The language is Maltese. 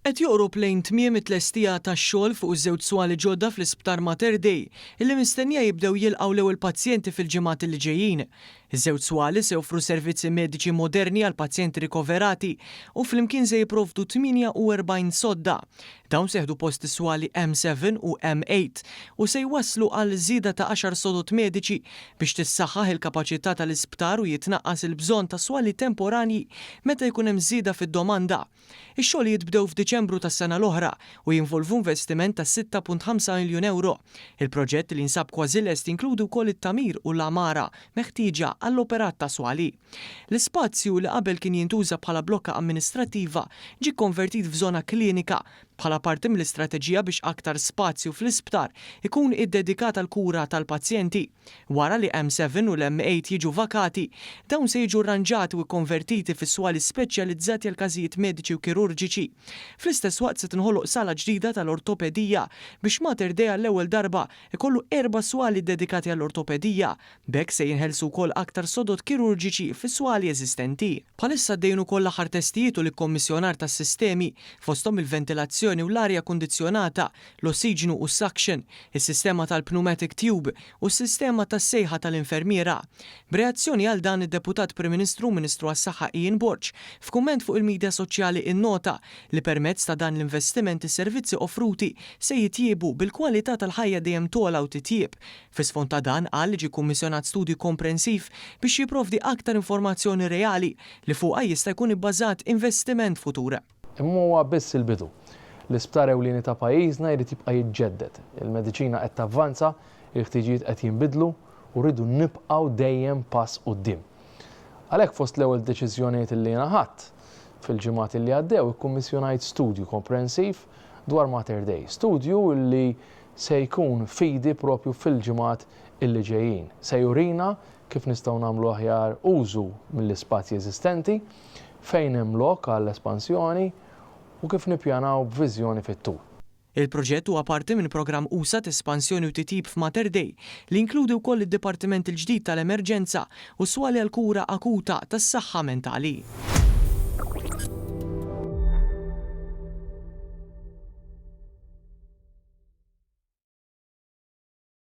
Qed joqrob lejn tmiem it-tlestija tax-xogħol fuq iż-żewġ swali ġodda fl-Isptar Mater Dei illi mistennija jibdew jilqgħu l-ewwel pazjenti fil-ġimgħat li ġejjin. Iż-żewġ swali se joffru servizzi mediċi moderni għall-pazjenti rikoverati u flimkien se jipprovdu 48 sodda. Dawn se jieħdu post is-swali M7 u M8 u se jwasslu għal żieda ta' għaxar sodod mediċi biex tissaħħaħ il-kapaċità tal-isptar u jitnaqqas il-bżonn ta' swali temporanji meta jkun hemm żieda fid-domanda. Ix-xogħlijiet bdew f'Diċembru tas-sena l-oħra u jinvolvu investiment ta' 6.5 miljun ewro. Il-proġett li jinsab kważi lest jinkludi wkoll it-tagħmir u l-għamara meħtieġa għall-operat ta' swali. L-ispazju li qabel kien jintuża bħala blokka amministrattiva ġie kkonvertit f'żona klinika bħala parti mill-istrateġija biex aktar spazju fl-isptar ikun iddedikat għall-kura tal-pazjenti. Wara li M7 u l-M8 jiġu vakati, dawn se jiġu rranġati u kkonvertiti fi swali speċjalizzati għal każijiet mediċi u kirurġiċi. Fl-istess waqt se tinħoloq sala ġdida tal-ortopedija biex Mater Dei għall-ewwel darba jkollu erba' swali ddedikati għall-ortopedija. B'hekk se jinħelsu wkoll aktar sodod kirurġiċi fis-swali eżistenti. Bħalissa għaddejjin ukoll l-aħħar testijiet u l-ikkommissjonar tas-sistemi, fosthom il-ventilazzjoni u l-arja kundizzjonata, l-ossiġnu u s-suction, is-sistema tal-pneumatic tube u s-sistema tas-sejħa tal-infermiera. B'reazzjoni għal dan id-Deputat Prim Ministru u Ministru għas-Saħħa Ian Borg f'kumment fuq il-midja soċjali innota li permezz ta' dan l-investiment is-servizzi offruti se jitjiebu bil-kwalità tal-ħajja dejjem togħla u titjieb. Fi sfond ta' dan qal li ġie kkummissjonat studju komprensiv biex jipprovdi aktar informazzjoni reali li fuqha jista' jkun ibbażat investiment futur. Imma huwa biss il-bidu. L-isptar ewlieni ta' pajjiżna jrid jibqa' jiġġedded. Il-mediċina qed tavvanza, il-ħtiġijiet qed jinbidlu u rridu nibqgħu dejjem pass quddiem. Għalhekk fost l-ewwel deċiżjonijiet li jiena ħadt fil-ġimgħat li għaddew ikkummissjonajt studju komprensiv dwar Mater Dei. Studju li se jkun f'idi propju fil-ġimgħat illi ġejjin. Se jurina kif nistgħu nagħmlu aħjar użu mill-ispazji eżistenti, fejn hemm lok għal espansjoni u kif nippjanaw b'viżjoni fit-tul. Il-proġett huwa parti minn programm usa' t'espansjoni u titjib f'Mater Dei li jinkludi wkoll id-dipartiment il-ġdid tal-emerġenza u swali għall-kura akuta tas-saħħa mentali.